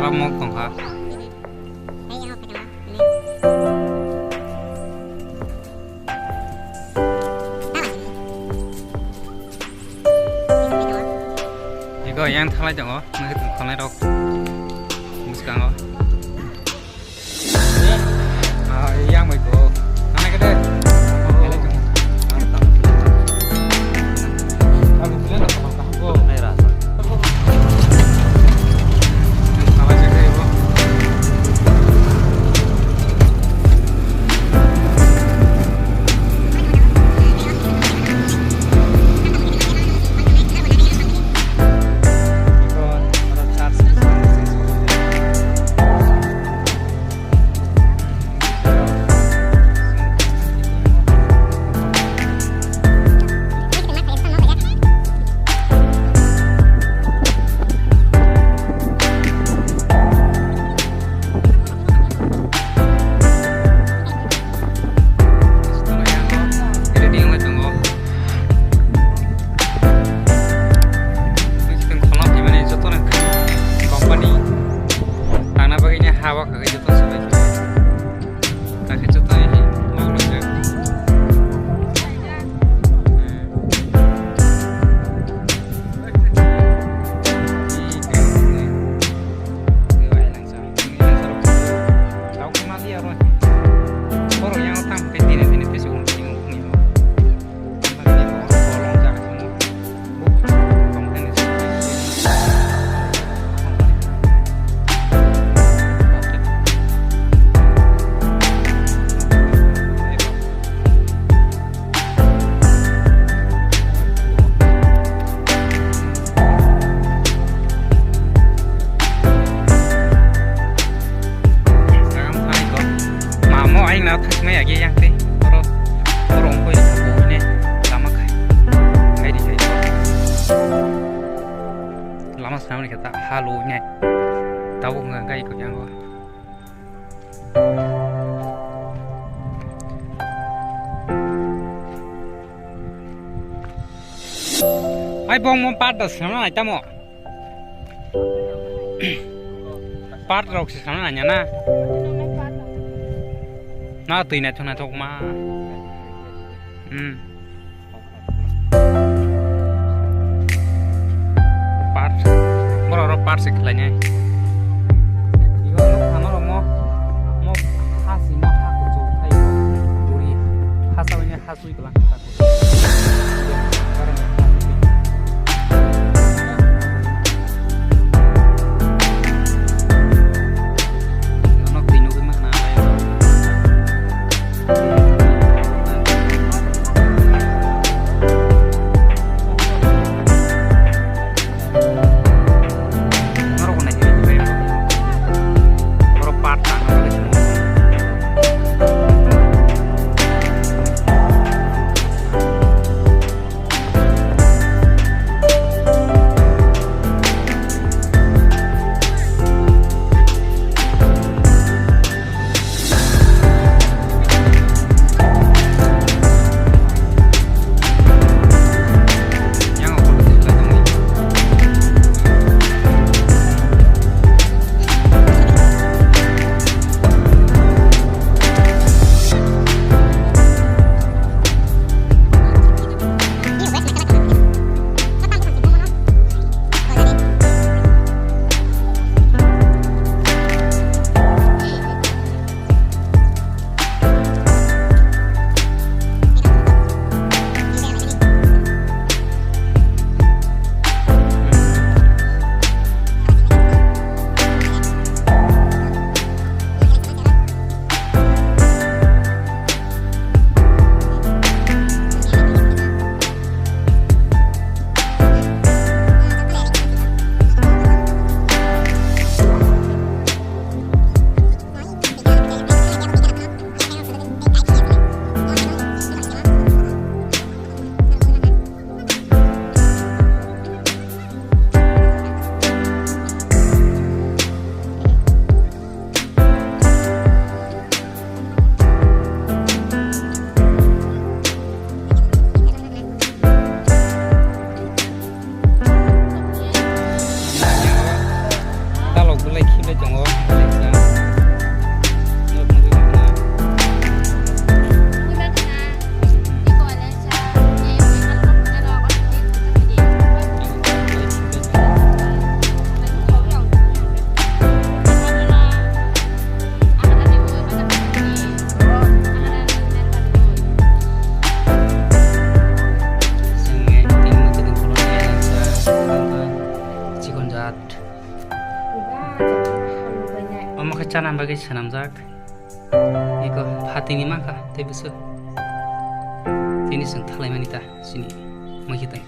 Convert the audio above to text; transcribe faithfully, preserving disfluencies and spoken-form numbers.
Mok tongkha. Iko yang thalai tongo, nang tong khalai rok. Bwskango. Ah, yang bai ko. Nang kede. Ready wngwi tongo. Tong kholom himani jotono company tangna bagwi ni ha o kagwi joto swbai khe. Takhe joto hi moklo je. Mamo aina thakmai agi yang tei oro oro ongkoi ne lama khai. Khai di khai. Lama snam ni kata halo ne. Tabuk nga gai ko yang go. Ai bong mo pat da swnamna nai tamo. Pat rok se swnamna nai na. Na twi nai thok nai thok ma. Hmm. Part. Borok rok part se khlai nai. Ibo nuk thangma rok mo, mo ha si mo ha kuchuk khai ko. Duri ha sawi nai ha sui klang kha. chana bagwi swnamjak. Iko phatini mankha tei bwswk. Tini chwng thalaimani ta chini mwkhitwng.